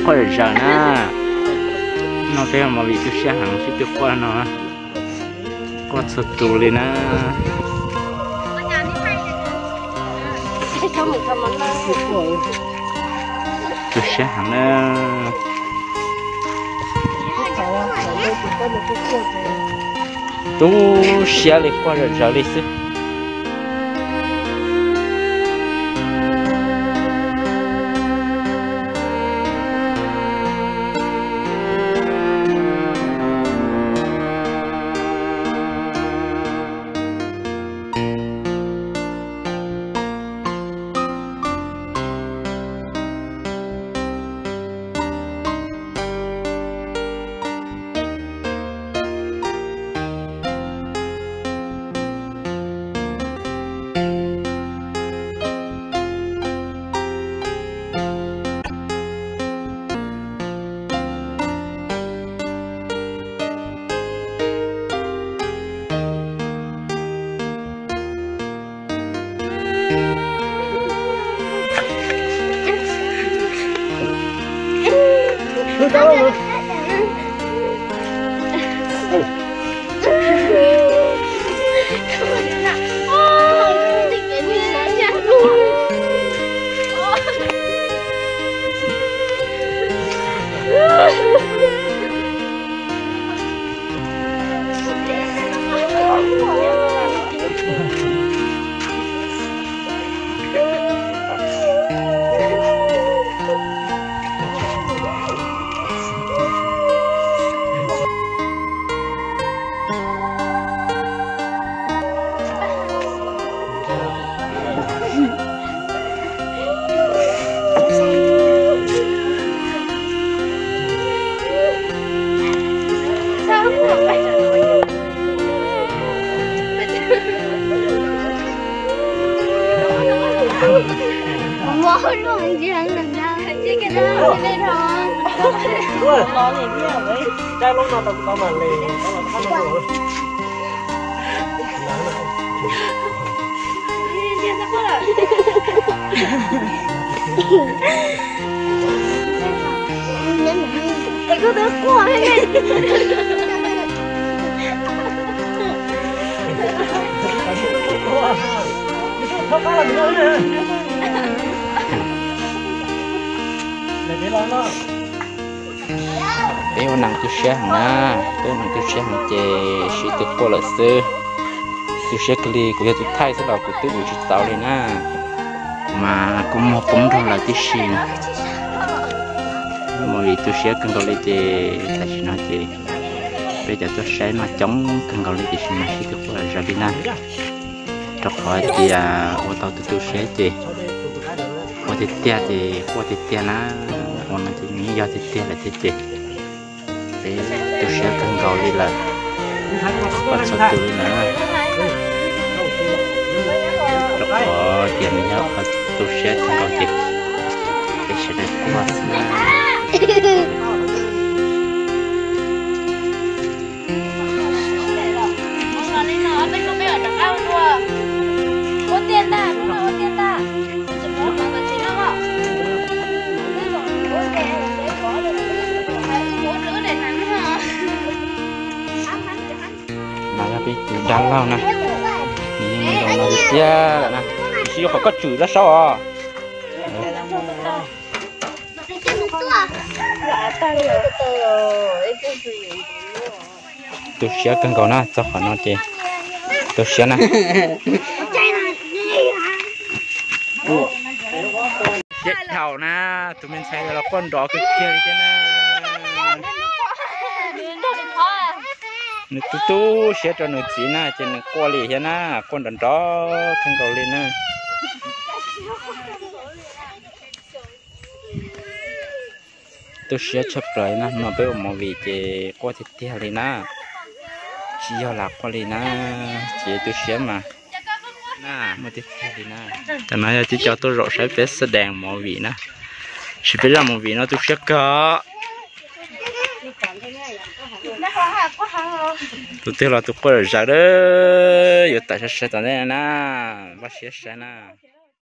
Quaj zom zaws na. No peb mus vim tu siab heev sib tw quaj no. Quaj txhua tus li na. Tu siab heev na. Tu siab li, quaj zom zaws li xwb. Peb ua neeg tu siab heev na, peb ua neeg tu siab heev ces sib tw quaj lawm xwb. Tu siab kawg li, kuv yog tus thaij xwb los kuv twb ua tsis tau li na. Kuv mas kua muag poob nrog lawm tib si. Mus vim tu siab kawg nkaus li ces tam sim no ces peb cov tuaj saib mas coob kawg nkaus li tiam sis mas sib tw quaj zom zaws li na. Rau qhov hais tias ua tau tus tu siab ces ua tiag tiag ces quaj tiag tiag na, ua no ces nws yeej yog tiag tiag lawm thiab ces peb tu siab kawg nkaus li lawm, quaj txhua tus li lawm. Rau qhov tias nws yog qhov tu siab kawg nkaus ces peb sawv daws quaj xwb na. No yog peb tus dab laug na, nws yeej zoo no tiag tiag lawm na. Tab sis yuav kom koj tswm lawv saib os. Tu siab kawg nkaus na, txog qhov no ces tu siab na. Siab dhau na, tus me ntxhais los quaj nrov kawg kiag li thiab na. Nws tu tu siab rau nws txiv na ces nws quaj li thiab na, quaj nrov nrov kawg nkaus li na. Tu siab tshaj plaws na, no peb ua movie ces quaj tiag tiag li na. Tsis yog lam quaj li na, ces tu siab mas na, muaj tiag tiag li na. Tam no yog cov tuaj zaum saib peb xab dees movie na, sis peb zaj movie no tu siab kawg. Tus twg los tus quaj zom zaws a, yuav tawm sai sai tom ntej na, npaj siab saib na.